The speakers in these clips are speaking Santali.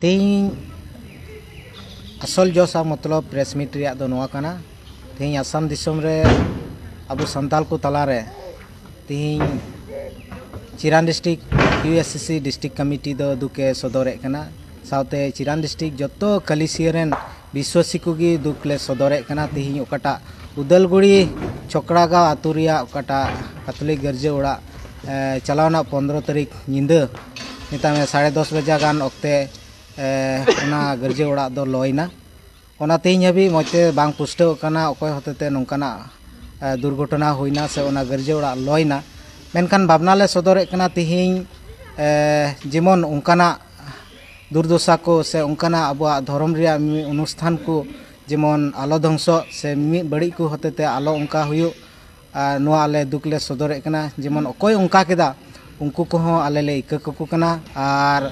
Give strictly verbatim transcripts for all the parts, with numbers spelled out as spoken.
ᱛᱮᱦᱮᱧ ᱟᱥᱚᱞ ᱡᱚᱥ ᱟᱨ ᱢᱚᱛᱞᱚᱵ ᱯᱨᱮᱥ ᱢᱤᱴ ᱨᱮᱭᱟᱜ ᱫᱚ ᱱᱚᱣᱟ ᱠᱟᱱᱟ᱾ ᱛᱮᱦᱮᱧ ᱟᱥᱟᱢ ᱫᱤᱥᱚᱢ ᱨᱮ ᱟᱵᱚ ᱥᱟᱱᱛᱟᱞ ᱠᱚ ᱛᱟᱞᱟᱨᱮ ᱛᱮᱦᱮᱧ Chiran district U S C ᱥᱤ ᱰᱤᱥᱴᱨᱤᱠᱴ ᱠᱚᱢᱤᱴᱤ ᱫᱚ ᱫᱩᱠ ᱮ ᱥᱚᱫᱚᱨᱮᱫ ᱠᱟᱱᱟ᱾ ᱥᱟᱶᱛᱮ ᱪᱤᱨᱟᱱ ᱰᱤᱥᱴᱨᱤᱠᱴ ᱡᱚᱛᱚ ᱠᱟᱞᱤᱥᱤᱭᱟᱹ ᱨᱮᱱ ᱵᱤᱥᱣᱟᱥᱤ ᱠᱚᱜᱮ ᱫᱩᱠ ᱞᱮ ᱥᱚᱫᱚᱨᱮᱫ ᱠᱟᱱᱟ᱾ ᱛᱮᱦᱮᱧ ᱚᱠᱟᱴᱟᱜ ᱩᱫᱟᱞᱜᱩᱲᱤ ᱪᱷᱚᱠᱲᱟᱜᱟᱸᱣ ᱟᱹᱛᱩ ᱨᱮᱭᱟᱜ ᱚᱠᱟᱴᱟᱜ ᱠᱟᱛᱷᱚᱞᱤᱠ ᱜᱤᱨᱡᱟᱹ ᱚᱲᱟᱜ, ᱮ, ᱪᱟᱞᱟᱣᱱᱟ ᱯᱚᱱᱫᱽᱨᱚ ᱛᱟᱹᱨᱤᱠᱷ ᱧᱤᱫᱟᱹ, ᱢᱮᱛᱟᱜ ᱢᱮ ᱥᱟᱲᱮ ᱫᱚᱥ ᱵᱟᱡᱟ ᱜᱟᱱ ᱚᱠᱛᱮ, ᱮ, ᱚᱱᱟ ᱜᱤᱨᱡᱟᱹ ᱚᱲᱟᱜ ᱫᱚ ᱞᱚᱭᱮᱱᱟ᱾ ᱚᱱᱟ ᱛᱮᱦᱮᱧ ᱦᱟᱹᱵᱤᱡ ᱢᱚᱡᱽ ᱛᱮ ᱵᱟᱝ ᱯᱩᱥᱴᱟᱹᱣ ᱠᱟᱱᱟ ᱚᱠᱚᱭ ᱦᱚᱛᱮᱛᱮ ᱱᱚᱝᱠᱟᱱᱟᱜ, ᱮ, ᱫᱩᱨᱜᱷᱚᱴᱚᱱᱟ ᱦᱩᱭᱱᱟ ᱥᱮ ᱚᱱᱟ ᱜᱤᱨᱡᱟᱹ ᱚᱲᱟᱜ ᱞᱚᱭᱮᱱᱟ᱾ ᱢᱮᱱᱠᱷᱟᱱ ᱵᱷᱟᱵᱽᱱᱟ ᱞᱮ ᱥᱚᱫᱚᱨᱮᱫ ᱠᱟᱱᱟ ᱛᱮᱦᱮᱧ, ᱮ, ᱡᱮᱢᱚᱱ ᱚᱱᱠᱟᱱᱟᱜ ᱫᱩᱨᱫᱚᱥᱟ ᱠᱚ ᱥᱮ ᱚᱱᱠᱟᱱᱟᱜ ᱟᱵᱚᱣᱟᱜ ᱫᱷᱚᱨᱚᱢ ᱨᱮᱭᱟᱜ ᱢᱤᱢᱤᱫ ᱚᱱᱩᱥᱴᱷᱟᱱ ᱠᱚ ᱡᱮᱢᱚᱱ ᱟᱞᱚ ᱫᱷᱚᱝᱥᱚᱜ ᱥᱮ ᱢᱤᱢᱤᱫ ᱵᱟᱹᱲᱤᱡ ᱠᱚ ᱦᱚᱛᱮᱛᱮ ᱟᱞᱚ ᱚᱱᱠᱟ ᱦᱩᱭᱩᱜ, ᱟᱨ ᱱᱚᱣᱟ ᱟᱞᱮ ᱫᱩᱠ ᱞᱮ ᱥᱚᱫᱚᱨᱮᱫ ᱠᱟᱱᱟ᱾ ᱡᱮᱢᱚᱱ ᱚᱠᱚᱭ ᱚᱱᱠᱟ ᱠᱮᱫᱟ, ᱩᱱᱠᱩ ᱠᱚᱦᱚᱸ ᱟᱞᱮ ᱞᱮ ᱤᱠᱟᱹ ᱠᱟᱠᱚ ᱠᱟᱱᱟ᱾ ᱟᱨ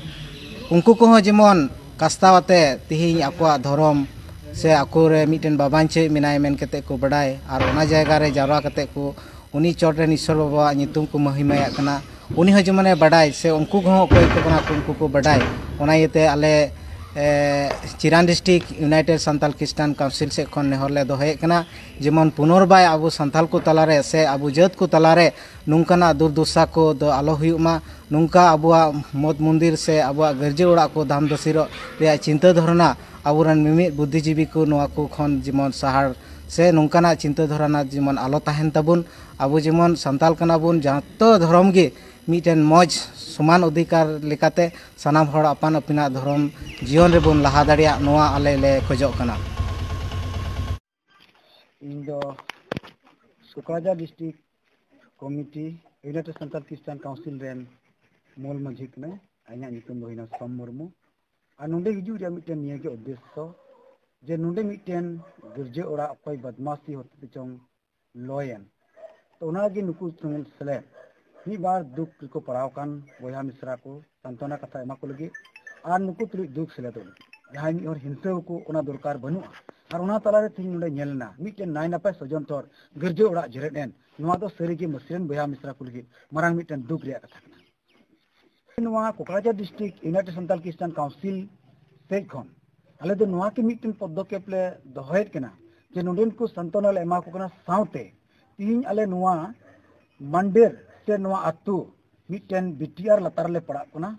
ᱩᱱᱠᱩ ᱠᱚᱦᱚᱸ ᱡᱮᱢᱚᱱ ᱠᱟᱥᱛᱟᱣ ᱟᱛᱮ ᱛᱮᱦᱮᱧ ᱟᱠᱚᱣᱟᱜ ᱫᱷᱚᱨᱚᱢ ᱥᱮ ᱟᱠᱚᱨᱮ ᱢᱤᱫᱴᱮᱱ ᱵᱟᱵᱟᱧᱪᱟᱹᱭ ᱢᱮᱱᱟᱭ ᱢᱮᱱ ᱠᱟᱛᱮ ᱠᱚ ᱵᱟᱰᱟᱭ, ᱟᱨ ᱚᱱᱟ ᱡᱟᱭᱜᱟ ᱨᱮ ᱡᱟᱣᱨᱟ ᱠᱟᱛᱮ ᱠᱚ ᱩᱱᱤ ᱪᱚᱴ ᱨᱮᱱ ᱤᱥᱥᱚᱨ ᱵᱟᱵᱟᱣᱟᱜ ᱧᱩᱛᱩᱢ ᱠᱚ ᱢᱚᱦᱤᱢᱟᱭᱟᱜ ᱠᱟᱱᱟ᱾ ᱩᱱᱤ ᱦᱚᱸ ᱡᱮᱢᱚᱱᱮ ᱵᱟᱰᱟᱭ ᱥᱮ ᱩᱱᱠᱩ ᱠᱚᱦᱚᱸ ᱚᱠᱚᱭ ᱠᱚ ᱠᱟᱱᱟ ᱠᱚ, ᱩᱱᱠᱩ ᱠᱚ ᱵᱟᱰᱟᱭ᱾ ᱚᱱᱟ ᱤᱭᱟᱹᱛᱮ ᱟᱞᱮ, ᱮ, ᱪᱤᱨᱟᱱ ᱰᱤᱥᱴᱨᱤᱠᱴ ᱤᱭᱩᱱᱟᱭᱴᱮᱰ ᱥᱟᱱᱛᱟᱞ ᱠᱷᱨᱤᱥᱴᱟᱱ ᱠᱟᱣᱩᱱᱥᱤᱞ ᱥᱮᱫ ᱠᱷᱚᱱ ᱱᱮᱦᱚᱨ ᱞᱮ ᱫᱚᱦᱚᱭᱮᱫ ᱠᱟᱱᱟ, ᱡᱮᱢᱚᱱ ᱯᱩᱱᱚᱨᱵᱟᱭ ᱟᱵᱚ ᱥᱟᱱᱛᱟᱞ ᱠᱚ ᱛᱟᱞᱟᱨᱮ ᱥᱮ ᱟᱵᱚ ᱡᱟᱹᱛ ᱠᱚ ᱛᱟᱞᱟᱨᱮ ᱱᱚᱝᱠᱟᱱᱟᱜ ᱫᱩᱨᱫᱚᱥᱟ ᱠᱚ ᱫᱚ ᱟᱞᱚ ᱦᱩᱭᱩᱜ ᱢᱟ᱾ ᱱᱚᱝᱠᱟ ᱟᱵᱚᱣᱟᱜ ᱢᱚᱛ ᱢᱚᱱᱫᱤᱨ ᱥᱮ ᱟᱵᱚᱣᱟᱜ ᱜᱤᱨᱡᱟᱹ ᱚᱲᱟᱜ ᱠᱚ ᱫᱷᱟᱢ ᱫᱚᱥᱤᱨᱚᱜ ᱨᱮᱭᱟᱜ ᱪᱤᱱᱛᱟᱹ ᱫᱷᱟᱨᱚᱱᱟ ᱟᱵᱚᱨᱮᱱ ᱢᱤᱢᱤᱫ ᱵᱩᱫᱽᱫᱷᱤᱡᱤᱵᱤ ᱠᱚ ᱱᱚᱣᱟ ᱠᱚ ᱠᱷᱚᱱ ᱡᱮᱢᱚᱱ ᱥᱟᱦᱟᱲ ᱥᱮ ᱱᱚᱝᱠᱟᱱᱟᱜ ᱪᱤᱱᱛᱟᱹ ᱫᱷᱟᱨᱚᱱᱟ ᱡᱮᱢᱚᱱ ᱟᱞᱚ ᱛᱟᱦᱮᱱ ᱛᱟᱵᱚᱱ᱾ ᱟᱵᱚ ᱡᱮᱢᱚᱱ ᱥᱟᱱᱛᱟᱞ ᱠᱟᱱᱟ ᱵᱚᱱ, ᱡᱚᱛᱚ ᱫᱷᱚᱨᱚᱢ ᱜᱮ ᱢᱤᱫᱴᱮᱱ ᱢᱚᱡᱽ ᱥᱚᱢᱟᱱ ᱚᱫᱷᱤᱠᱟᱨ ᱞᱮᱠᱟᱛᱮ ᱥᱟᱱᱟᱢ ᱦᱚᱲ ᱟᱯᱟᱱ ᱟᱹᱯᱤᱱᱟᱜ ᱫᱷᱚᱨᱚᱢ ᱡᱤᱭᱚᱱ ᱨᱮᱵᱚᱱ ᱞᱟᱦᱟ ᱫᱟᱲᱮᱭᱟᱜ, ᱱᱚᱣᱟ ᱟᱞᱮ ᱞᱮ ᱠᱷᱚᱡᱚᱜ ᱠᱟᱱᱟ᱾ ᱤᱧ ᱫᱚ Kokrajhar district committee, United Santal ᱠᱷᱨᱤᱥᱴᱟᱱ ᱠᱟᱣᱩᱱᱥᱤᱞ ᱨᱮᱱ ᱢᱩᱞ ᱢᱟᱹᱡᱷᱤ ᱠᱟᱹᱱᱟᱹᱧ᱾ ᱤᱧᱟᱹᱜ ᱧᱩᱛᱩᱢ ᱫᱚ ᱦᱩᱭᱱᱟ ᱥᱚᱢ ᱢᱩᱨᱢᱩ᱾ ᱟᱨ ᱱᱚᱰᱮ ᱦᱤᱡᱩᱜ ᱨᱮᱭᱟᱜ ᱢᱤᱫᱴᱮᱱ ᱱᱤᱭᱟᱹ ᱜᱮ ᱩᱫᱽᱫᱮᱥᱥᱚ ᱡᱮ ᱱᱚᱰᱮ ᱢᱤᱫᱴᱮᱱ ᱜᱤᱨᱡᱟᱹ ᱚᱲᱟᱜ ᱚᱠᱚᱭ ᱵᱟᱫᱢᱟᱥᱤ ᱦᱚᱛᱮᱛᱮ ᱪᱚᱝ ᱞᱚᱭᱮᱱ, ᱛᱚ ᱚᱱᱟ ᱞᱟᱹᱜᱤᱫ ᱱᱩᱠᱩ ᱥᱚᱸᱜᱮ ᱥᱮᱞᱮᱫ ᱢᱤᱫ ᱵᱟᱨ ᱫᱩᱠ ᱨᱮᱠᱚ ᱯᱟᱲᱟᱣ ᱟᱠᱟᱱ ᱵᱚᱭᱦᱟ ᱢᱤᱥᱨᱟ ᱠᱚ ᱥᱟᱱᱛᱚᱱᱟ ᱠᱟᱛᱷᱟ ᱮᱢᱟ ᱠᱚ ᱞᱟᱹᱜᱤᱫ ᱟᱨ ᱱᱩᱠᱩ ᱛᱩᱞᱩᱡ ᱫᱩᱠ ᱥᱮᱞᱮᱫᱚᱜ ᱞᱟᱹᱜᱤᱫ᱾ ᱡᱟᱦᱟᱸᱭ ᱢᱤᱫ ᱦᱚᱲ ᱦᱤᱝᱥᱟᱹ ᱟᱠᱚ, ᱚᱱᱟ ᱫᱚᱨᱠᱟᱨ ᱵᱟᱹᱱᱩᱜᱼᱟ᱾ ᱟᱨ ᱚᱱᱟ ᱛᱟᱞᱟᱨᱮ ᱛᱮᱦᱮᱧ ᱱᱚᱰᱮ ᱧᱮᱞ ᱮᱱᱟ ᱢᱤᱫᱴᱮᱱ ᱱᱟᱭ ᱱᱟᱯᱟᱭ ᱥᱚᱡᱚᱱ ᱛᱚᱨ ᱜᱤᱨᱡᱟᱹ ᱚᱲᱟᱜ ᱡᱮᱨᱮᱫ ᱮᱱ, ᱱᱚᱣᱟ ᱫᱚ ᱥᱟᱹᱨᱤᱜᱮ ᱢᱟᱹᱥᱤ ᱨᱮᱱ ᱵᱚᱭᱦᱟ ᱢᱤᱥᱨᱟ ᱠᱚ ᱞᱟᱹᱜᱤᱫ ᱢᱟᱨᱟᱝ ᱢᱤᱫᱴᱮᱱ ᱫᱩᱠ ᱨᱮᱭᱟᱜ ᱠᱟᱛᱷᱟ ᱠᱟᱱᱟ᱾ ᱱᱚᱣᱟ ᱠᱚᱠᱲᱟᱡᱷᱟᱨ ᱰᱤᱥᱴᱨᱤᱠᱴ ᱤᱭᱩᱱᱟᱭᱴᱮᱰ ᱥᱟᱱᱛᱟᱞ ᱠᱷᱨᱤᱥᱴᱟᱱ ᱠᱟᱣᱩᱱᱥᱤᱞ ᱥᱮᱫ ᱠᱷᱚᱱ ᱟᱞᱮ ᱫᱚ ᱱᱚᱣᱟ ᱜᱮ ᱢᱤᱫᱴᱮᱱ ᱯᱚᱫᱚᱠᱷᱮᱯ ᱞᱮ ᱫᱚᱦᱚᱭᱮᱫ ᱠᱟᱱᱟ ᱡᱮ ᱱᱚᱰᱮᱱ ᱠᱚ ᱥᱟᱱᱛᱚᱱᱟ ᱞᱮ ᱮᱢᱟ ᱠᱚ ᱠᱟᱱᱟ, ᱥᱟᱶᱛᱮ ᱛᱤᱦᱤᱧ ᱟᱞᱮ ᱱᱚᱣᱟ ᱢᱟᱱᱰᱮᱨ ᱥᱮ ᱱᱚᱣᱟ ᱟᱹᱛᱩ ᱢᱤᱫᱴᱮᱱ ᱵᱤᱴᱤᱟᱨ ᱞᱟᱛᱟᱨ ᱨᱮᱞᱮ ᱯᱟᱲᱟᱜ ᱠᱟᱱᱟ᱾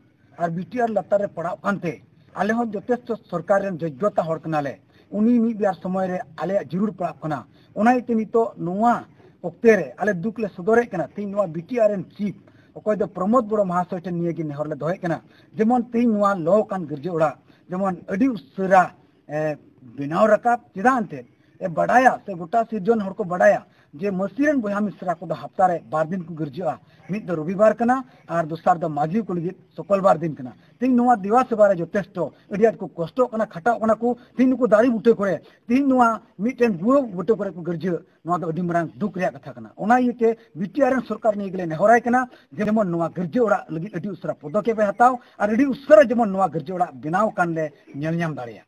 ᱟᱨ ᱵᱤᱴᱤᱟᱨ ᱞᱟᱛᱟᱨ ᱨᱮ ᱯᱟᱲᱟᱜ ᱠᱟᱱᱛᱮ ᱟᱞᱮ ᱦᱚᱸ ᱡᱚᱛᱷᱮᱥᱴᱚ ᱥᱚᱨᱠᱟᱨ ᱨᱮᱱ ᱡᱳᱜᱽᱜᱚᱛᱟ ᱦᱚᱲ ᱠᱟᱱᱟᱞᱮ, ᱩᱱᱤ ᱢᱤᱫ ᱵᱟᱨ ᱥᱚᱢᱚᱭ ᱨᱮ ᱟᱞᱮᱭᱟᱜ ᱡᱟᱹᱨᱩᱲ ᱯᱟᱲᱟᱜ ᱠᱟᱱᱟ᱾ ᱚᱱᱟ ᱤᱭᱟᱹᱛᱮ ᱱᱤᱛᱚᱜ ᱱᱚᱣᱟ ᱚᱠᱛᱮ ᱨᱮ ᱟᱞᱮ ᱫᱩᱠ ᱞᱮ ᱥᱚᱫᱚᱨᱮᱫ ᱠᱟᱱᱟ᱾ ᱛᱮᱦᱮᱧ ᱱᱚᱣᱟ ᱵᱤᱴᱤᱟᱨ ᱨᱮᱱ ᱪᱤᱯ ᱚᱠᱚᱭ ᱫᱚ ᱯᱨᱚᱢᱳᱫ ᱵᱚᱲᱚ ᱢᱟᱦᱟᱥᱚᱭ ᱴᱷᱮᱱ ᱱᱤᱭᱟᱹ ᱜᱮ ᱱᱮᱦᱚᱨ ᱞᱮ ᱫᱚᱦᱚᱭᱮᱫ ᱠᱟᱱᱟ, ᱡᱮᱢᱚᱱ ᱛᱮᱦᱮᱧ ᱱᱚᱣᱟ ᱞᱚ ᱠᱟᱱ ᱜᱤᱨᱡᱟᱹ ᱚᱲᱟᱜ ᱡᱮᱢᱚᱱ ᱟᱹᱰᱤ ᱩᱥᱟᱹᱨᱟ ᱮ, ᱵᱮᱱᱟᱣ ᱨᱟᱠᱟᱵ᱾ ᱪᱮᱫᱟᱜ ᱮᱱᱛᱮᱫ ᱮ ᱵᱟᱰᱟᱭᱟ ᱥᱮ ᱜᱚᱴᱟ ᱥᱤᱨᱡᱚᱱ ᱦᱚᱲ ᱠᱚ ᱵᱟᱰᱟᱭᱟ ᱡᱮ ᱢᱟᱹᱥᱤ ᱨᱮᱱ ᱵᱚᱭᱦᱟ ᱢᱤᱥᱨᱟ ᱠᱚᱫᱚ ᱦᱟᱯᱛᱟ ᱨᱮ ᱵᱟᱨ ᱫᱤᱱ ᱠᱚ ᱜᱤᱨᱡᱟᱹᱜᱼᱟ, ᱢᱤᱫ ᱫᱚ ᱨᱚᱵᱤᱵᱟᱨ ᱠᱟᱱᱟ ᱟᱨ ᱫᱚᱥᱟᱨ ᱫᱚ ᱢᱟᱹᱡᱷᱤ ᱠᱚ ᱞᱟᱹᱜᱤᱫ ᱥᱚᱠᱚᱞᱵᱟᱨ ᱫᱤᱱ ᱠᱟᱱᱟ᱾ ᱛᱮᱦᱮᱧ ᱱᱚᱣᱟ ᱫᱮᱣᱟ ᱥᱮᱵᱟ ᱨᱮ ᱡᱚᱛᱷᱮᱥᱴᱚ ᱟᱹᱰᱤ ᱟᱸᱴ ᱠᱚ ᱠᱚᱥᱴᱚᱜ ᱠᱟᱱᱟ, ᱠᱷᱟᱴᱟᱜ ᱠᱟᱱᱟ ᱠᱚ᱾ ᱛᱮᱦᱮᱧ ᱱᱩᱠᱩ ᱫᱟᱨᱮ ᱵᱩᱴᱟᱹ ᱠᱚᱨᱮ, ᱛᱮᱦᱮᱧ ᱱᱚᱣᱟ ᱢᱤᱫᱴᱮᱱ ᱜᱩᱣᱟᱹ ᱵᱩᱴᱟᱹ ᱠᱚᱨᱮ ᱠᱚ ᱜᱤᱨᱡᱟᱹᱜ, ᱱᱚᱣᱟ ᱫᱚ ᱟᱹᱰᱤ ᱢᱟᱨᱟᱝ ᱫᱩᱠ ᱨᱮᱭᱟᱜ ᱠᱟᱛᱷᱟ ᱠᱟᱱᱟ᱾ ᱚᱱᱟ ᱤᱭᱟᱹᱛᱮ ᱵᱤᱴᱤᱟᱨ ᱨᱮᱱ ᱥᱚᱨᱠᱟᱨ ᱱᱤᱭᱟᱹ ᱜᱮᱞᱮ ᱱᱮᱦᱚᱨᱟᱭ ᱠᱟᱱᱟ, ᱡᱮᱢᱚᱱ ᱱᱚᱣᱟ ᱜᱤᱨᱡᱟᱹ ᱚᱲᱟᱜ ᱞᱟᱹᱜᱤᱫ ᱟᱹᱰᱤ ᱩᱥᱟᱹᱨᱟ ᱯᱚᱫᱚᱠᱷᱮᱯ ᱮ ᱦᱟᱛᱟᱣ ᱟᱨ ᱟᱹᱰᱤ ᱩᱥᱟᱹᱨᱟ ᱡᱮᱢᱚᱱ ᱱᱚᱣᱟ ᱜᱤᱨᱡᱟᱹ ᱚᱲᱟᱜ ᱵᱮᱱᱟᱣ ᱠᱟᱱ ᱞᱮ ᱧᱮᱞ ᱧᱟᱢ ᱫᱟᱲᱮᱭᱟᱜ᱾